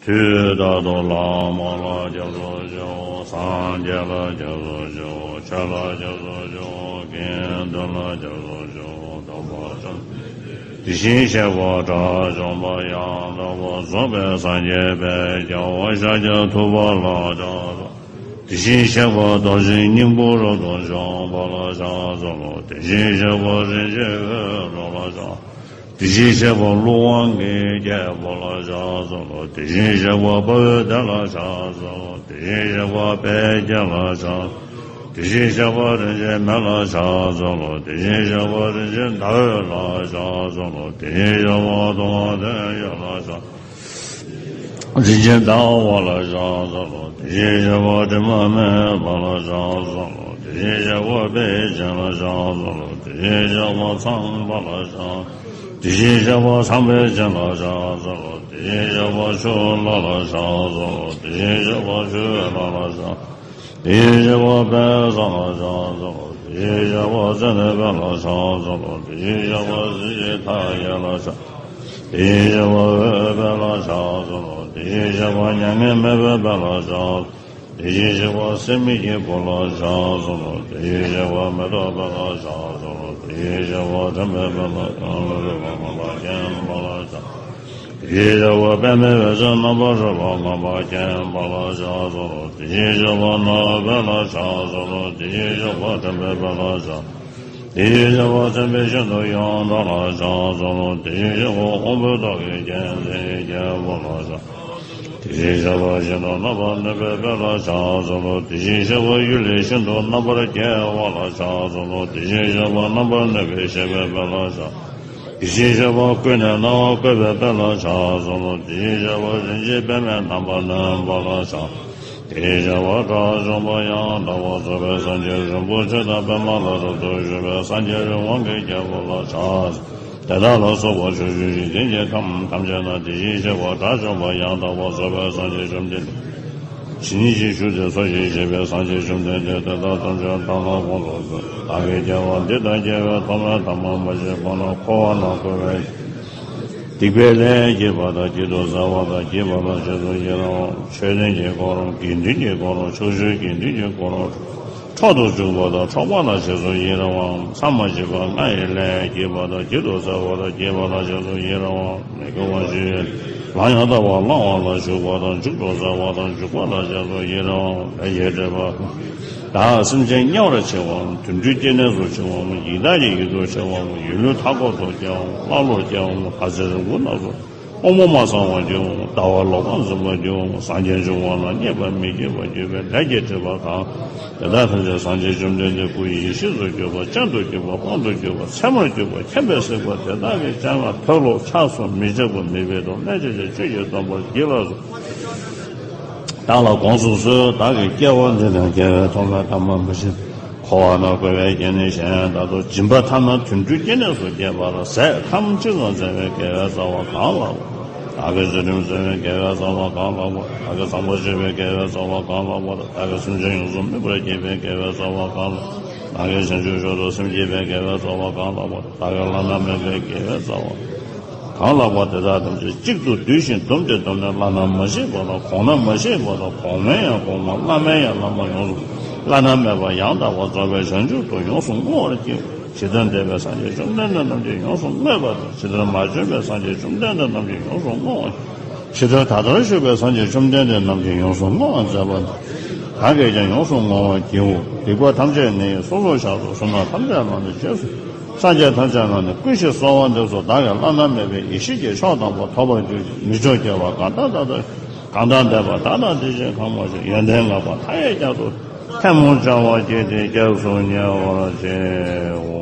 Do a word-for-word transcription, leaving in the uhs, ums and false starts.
དུས་རྟག་ཏུ་བླ་མ་ལ་སྐྱབས་སུ་མཆིའོ། སངས་རྒྱས་ལ་སྐྱབས་སུ་མཆིའོ། ཆོས་ལ་སྐྱབས་སུ་མཆིའོ། དགེ་འདུན་ལ་སྐྱབས་སུ་མཆིའོ། སྟོན་པ་བཅོམ་ལྡན་འདས་དེ་བཞིན་གཤེགས་པ་དགྲ་བཅོམ་པ་ཡང་དག་པར་རྫོགས་པའི་སངས་རྒྱས་དཔལ་རྒྱལ་བ་ཤཱཀྱ་ཐུབ་པ་ལ་སྐྱབས་སུ། དེ་བཞིན་གཤེགས་པ་རྡོ་རྗེ་སྙིང་པོ་རབ་ཏུ་འཇོམས་པ་ལ་ཕྱག་འཚལ་ལོ། དེ་བཞིན་གཤེགས་པ་རིན་ཆེན་འོད་འཕྲོ་ལ་ཕྱག་དེ་བཞིན་གཤེགས་པ་ཀླུ་དབང་གི་རྒྱལ་པོ་ལ་ཕྱག་འཚལ་ལོ། དེ་བཞིན་གཤེགས་པ་དཔའ་བོའི་སྡེ་ལ་ཕྱག་འཚལ་ལོ། དེ་བཞིན་གཤེགས་པ་དཔལ་དགྱེས་ལ་ཕྱག་དེ་བཞིན་གཤེགས་པ་རིན་ཆེན་མེ་ལ་ཕྱག་འཚལ་ལོ། དེ་བཞིན་གཤེགས་པ་རིན་ཆེན་ཟླ་འོད་ལ་ཕྱག་འཚལ་ལོ། དེ་བཞིན་གཤེགས་པ་ཐུབ་དབང་དོན་ཡོད་ལ་ཕྱག་རིན་ཆེན་ཟླ་བ་ལ་ཕྱག་འཚལ་ལོ། དེ་བཞིན་གཤེགས་པ་དྲི་མ་མེད་པ་ལ་ཕྱག་འཚལ་ལོ། དེ་བཞིན་གཤེགས་པ་དཔལ་ཆེན་ལ་ཕྱག་འཚལ་ལོ། དེ་བཞིན་གཤེགས་པ་ཚངས་པ་ལ་ཕྱག་དེ་བཞིན་གཤེགས་པ་ཚངས་པའི་སྤྱན་ལ་ཕྱག་འཚལ་ལོ། དེ་བཞིན་གཤེགས་པ་ཆུ་ལྷ་ལ་ཕྱག་འཚལ་ལོ། དེ་བཞིན་གཤེགས་པ་ཆུ་ཡོས་ལྷ་ལ་ཕྱག་དེ་བཞིན་གཤེགས་པ་དཔལ་བཟང་ལ་ཕྱག་འཚལ་ལོ། དེ་བཞིན་གཤེགས་པ་ཙནྡན་དཔལ་ལ་ཕྱག་འཚལ་ལོ། དེ་བཞིན་གཤེགས་པ་གཟི་བརྗིད་མཐའ་ཡས་ལ་ཕྱག་དེ་བཞིན་གཤེགས་པ་འོད་དཔལ་ལ་ཕྱག་འཚལ་ལོ། དེ་བཞིན་གཤེགས་པ་མྱ་ངན་མེད་པའི་དཔལ་ལ་ཕྱག་དེ་བཞིན་གཤེགས་པ་སྲེད་མེད་ཀྱི་བུ་ལ་ཕྱག་འཚལ་ལོ། དེ་བཞིན་གཤེགས་པ་མེ་ཏོག་དཔལ་ལ་ཕྱག་འཚལ་ལོ། དེ་བཞིན་གཤེགས་པ་དྲན་པའི་དཔལ་ལ་ཕྱག་འཚལ་ལོ། རིག་པ་ངོ་མ་མཁྱེན་པ་ལ་ཕྱག་དེ་བཞིན་གཤེགས་པ་པདྨའི་འོད་ཟེར་རྣམ་པར་རོལ་པ་ངོ་མ་མཁྱེན་པ་ལ་ཕྱག་འཚལ་ལོ། དེ་བཞིན་གཤེགས་པ་ནོར་དཔལ་ལ་ཕྱག་འཚལ་ལོ། དེ་བཞིན་གཤེགས་པ་དྲན་པའི་དཔལ་ལ་ཕྱག་དེ་བཞིན་གཤེགས་པ་མཚན་དཔེ་ཤིན་ཏུ་ཡོངས་གྲགས་ལ་ཕྱག་འཚལ་ལོ། དེ་བཞིན་གཤེགས་པ་དབང་པོའི་ཏོག་གི་རྒྱལ་མཚན་རྒྱལ་པོ་ལ་ཕྱག་དེ་བཞིན་གཤེགས་པ་ཤིན་ཏུ་རྣམ་པར་གནོན་པའི་དཔལ་ལ་ཕྱག་འཚལ་ལོ། དེ་བཞིན་གཤེགས་པ་གཡུལ་ལས་ཤིན་ཏུ་རྣམ་པར་རྒྱལ་བ་ལ་ཕྱག་འཚལ་ལོ། དེ་བཞིན་གཤེགས་པ་རྣམ་པར་གནོན་པའི་གཤེགས་པའི་དཔལ་ལ་ཕྱག་དེ་བཞིན་གཤེགས་པ་ཀུན་ནས་སྣང་བ་བཀོད་པའི་དཔལ་ལ་ཕྱག་འཚལ་ལོ། དེ་བཞིན་གཤེགས་པ་རིན་ཆེན་པདྨས་རྣམ་པར་གནོན་པ་ལ་ཕྱག་དེ་བཞིན་གཤེགས་པ་དགྲ་བཅོམ་པ་ཡང་དག་པར་རྫོགས་པའི་སངས་རྒྱས་རིན་པོ་ཆེ་དང་པདྨ་ལ་རབ་ཏུ་བཞུགས་པའི་སངས་རྒྱས་རི་དབང་གི་རྒྱལ་པོ་ལ་ཕྱག་དེ་དག་ལ་སོགས་པ་ཕྱོགས་བཅུའི་འཇིག་རྟེན་གྱི་ཁམས་ཐམས་ཅད་ན་དེ་བཞིན་གཤེགས་པ་དགྲ་བཅོམ་པ་ཡང་དག་པར་རྫོགས་པའི་སངས་རྒྱས་བཅོམ་ལྡན་འདས། ཇི་སྙེད་ཅིག་བཞུགས་ཏེ་འཚོ་ཞིང་གཞེས་པའི་སངས་རྒྱས་བཅོམ་ལྡན་འདས་དེ་དག་ཐམས་ཅད་བདག་ལ་དགོངས་སུ་གསོལ། བདག་གིས་སྐྱེ་བ་འདི་དང་སྐྱེ་བའི་ཐོག་མའི་ཐ་མ་མ་བྱིན་གོང་ན་འཁོར་བ་ན་འཁོར་བའི་སྡིག་པའི་ལས་བགྱིས་པ་དང་བགྱིད་དུ་སྩལ་བ་དང་བགྱིས་པ་ལ་རྗེས་སུ་ཡི་རང་བ། མཆོད་རྟེན་གྱི་དཀོར་རམ་དགེ་འདུན་གྱི་དཀོར་རམ་ཕྱོགས་བཅུའི་དགེ་འདུན་གྱི་དཀོར་རམ་འཕྲོག་ཏུ་འཇུག་པ་དང་འཕྲོག་པ་ལ་རྗེས་སུ་ཡི་རང་བའམ། མཚམས་མ་མཆིས་པ་ལྔ་ཡི་ལས་བགྱིས་པ་དང་བགྱིད་དུ་སྩལ་བ་དང་བགྱིས་པ་ལ་རྗེས་སུ་ཡི་རང་བའམ། མི་དགེ་བ་བཅུའི་ལམ་ཡང་དག་པར་བླང་བ་ལ་ཞུགས་པ་དང་འཇུག་ཏུ་སྩལ་བ་དང་འཇུག་པ་ལ་རྗེས་སུ་ཡི་རང་བའམ། ལས་ཀྱི་སྒྲིབ་པ་དག་སེམས་ཅན་དམྱལ་བར་མཆི་བའམ། དུད་འགྲོའི་སྐྱེ་གནས་སུ་མཆི་བའམ། ཡི་དྭགས་ཀྱི་ཡུལ་དུ་མཆི་བའམ། ཡུལ་ལུས་མཐའ་འཁོབ་ཏུ་སྐྱེ་བའམ། ཀླ་ཀློར་སྐྱེ་བའམ། ལྷ་ཚེ་རིང་པོ་རྣམས་སུ་དབང་པོ་མ་ཚང་བར་སྐྱེ་བའམ། ལྟ་བ་ལོག་པར་འཛིན་པར་འགྱུར་བའམ། སངས་རྒྱས་འབྱུང་བ་ལ་མཉེས་པ་མི་བགྱིད་པར་གྱུར་པའི་ལས་ཀྱི་སྒྲིབ་པ་དག་དེ་དག་ཐམས་ཅད་སངས་རྒྱས་བཅོམ་ལྡན་འདས་སྐུ་ཡི་ཡེ་ཤེས་སུ་གྱུར་པ། སྤྱན་དུ་གྱུར་པ། དཔང་དུ་གྱུར་པ། མཚན་མར་གྱུར་པ། མཁྱེན་པས་གཟིགས་པ་དེ་དག་གི་སྤྱན་སྔར་མཐོལ་ལོ་འཆགས་སོ་མི་འཆབ་པ་མི་སྦེད་དོ། སྣང་བྱེད་ཅིང་ཆོས་ཀྱི་སྟོན་པར་བགྱིད་ལགས་སོ། བདག་ལ་དགོངས་སུ་གསོལ། བདག་གིས་སྐྱེ་བ་འདི་དང་སྐྱེ་བའི་ཐོག་མའི་ཐ་མ་མ་བྱིན་འཁོར་བ་ན་འཁོར་བའི་སྐྱེ་གནས་གཞན་དག་ཏུ་སྦྱིན་པ་ཐ་ན་དུད་འགྲོའི་སྐྱེ་གནས་སུ་སྐྱེས་པ་ལ་ཟས་ཁམ་གཅིག་ཙམ་སྩལ་བའི་དགེ་བའི་རྩ་བ་གང་ལགས་པ། བདག་གིས་ཚུལ་ཁྲིམས་བསྲུང་བའི་དགེ་བའི་རྩ་བ་གང་ལགས་པ། བདག་གིས་བཟང་པོ་སྤྱོད་པའི་དགེ་བའི་རྩ་བ་གང་ལགས་པ། བདག་གིས་སེམས་ཅན་ཡོངས་སུ་སྨིན་པར་བགྱིས་པའི་དགེ་བའི་རྩ་བ་གང་ལགས། བདག་གིས་བྱང་ཆུབ་མཆོག་ཏུ་སེམས་བསྐྱེད་པའི་དགེ་བའི་རྩ་བ་གང་ལགས་པ། བདག་གིས་བླ་ན་མེད་པའི་དགེ་བའི་རྩ་བ་གང་ལགས་པ། དེ་དག་ཐམས་ཅད་གཅིག་ཏུ་བསྡུས་ཤིང་བསྡོམས་ཏེ་བསྡོམས་ནས་བླ་ན་མ་མཆིས་པ་དང་གོང་ན་མ་མཆིས་པ་དང་གོང་མའི་ཡང་གོང་མ་བླ་མའི་ཡང་བླ་མ་ཡོངས་སུ་བླ་ན་མེད་པ་ཡང་དག་པར་རྫོགས་པའི་བྱང་ཆུབ་ཏུ་ཡོངས་སུ་བསྔོ་བར་བགྱིའོ། ཇི་ལྟར་འདས་པའི་སངས་རྒྱས་བཅོམ་ལྡན་འདས་རྣམས་ཀྱིས་ཡོངས་སུ་བསྔོས་པ་དང་། ཇི་ལྟར་མ་བྱོན་པའི་སངས་རྒྱས་བཅོམ་ལྡན་འདས་རྣམས་ཀྱིས་ཡོངས་སུ་བསྔོ་བར། ཇི་ལྟར་ད་ལྟར་བཞུགས་པའི་སངས་རྒྱས་བཅོམ་ལྡན་འདས་རྣམས་ཀྱིས་ཡོངས་སུ་བསྔོ་བར་མཛད་པ་དང་། བདག་གིས་ཀྱང་ཡོངས་སུ་བསྔོ་བར་བགྱིའོ། སྡིག་པ་ཐམས་ཅད་ནི་སོ་སོར་བཤགས་སོ། བསོད་ནམས་ཐམས་ཅད་ལ་ནི་རྗེས་སུ། སངས་རྒྱས་ཐམས་ཅད་ལ་ནི་བསྐུལ་ཞིང་གསོལ་བ་འདེབས་སོ། བདག་གིས་བླ་ན་མེད་པའི་ཡེ་ཤེས་ཀྱི་མཆོག་དམ་པ་ཐོབ་པར་གྱུར་ཅིག་མི་མཆོག་སྐྱེ་བ་གང་དག་ད་ལྟ་གང་དག་འདས་པ་དག་དང་དེ་བཞིན་གང་མ་བྱོན་ཡོན་ཏན་བསྔགས་པ་མཐའ་ཡས་རྒྱ་མཚོ་ཐལ་མོ་སྦྱར་བ་བགྱིས་ཏེ་སྐྱབས་སུ་ཉེ་བར་མཆིའོ།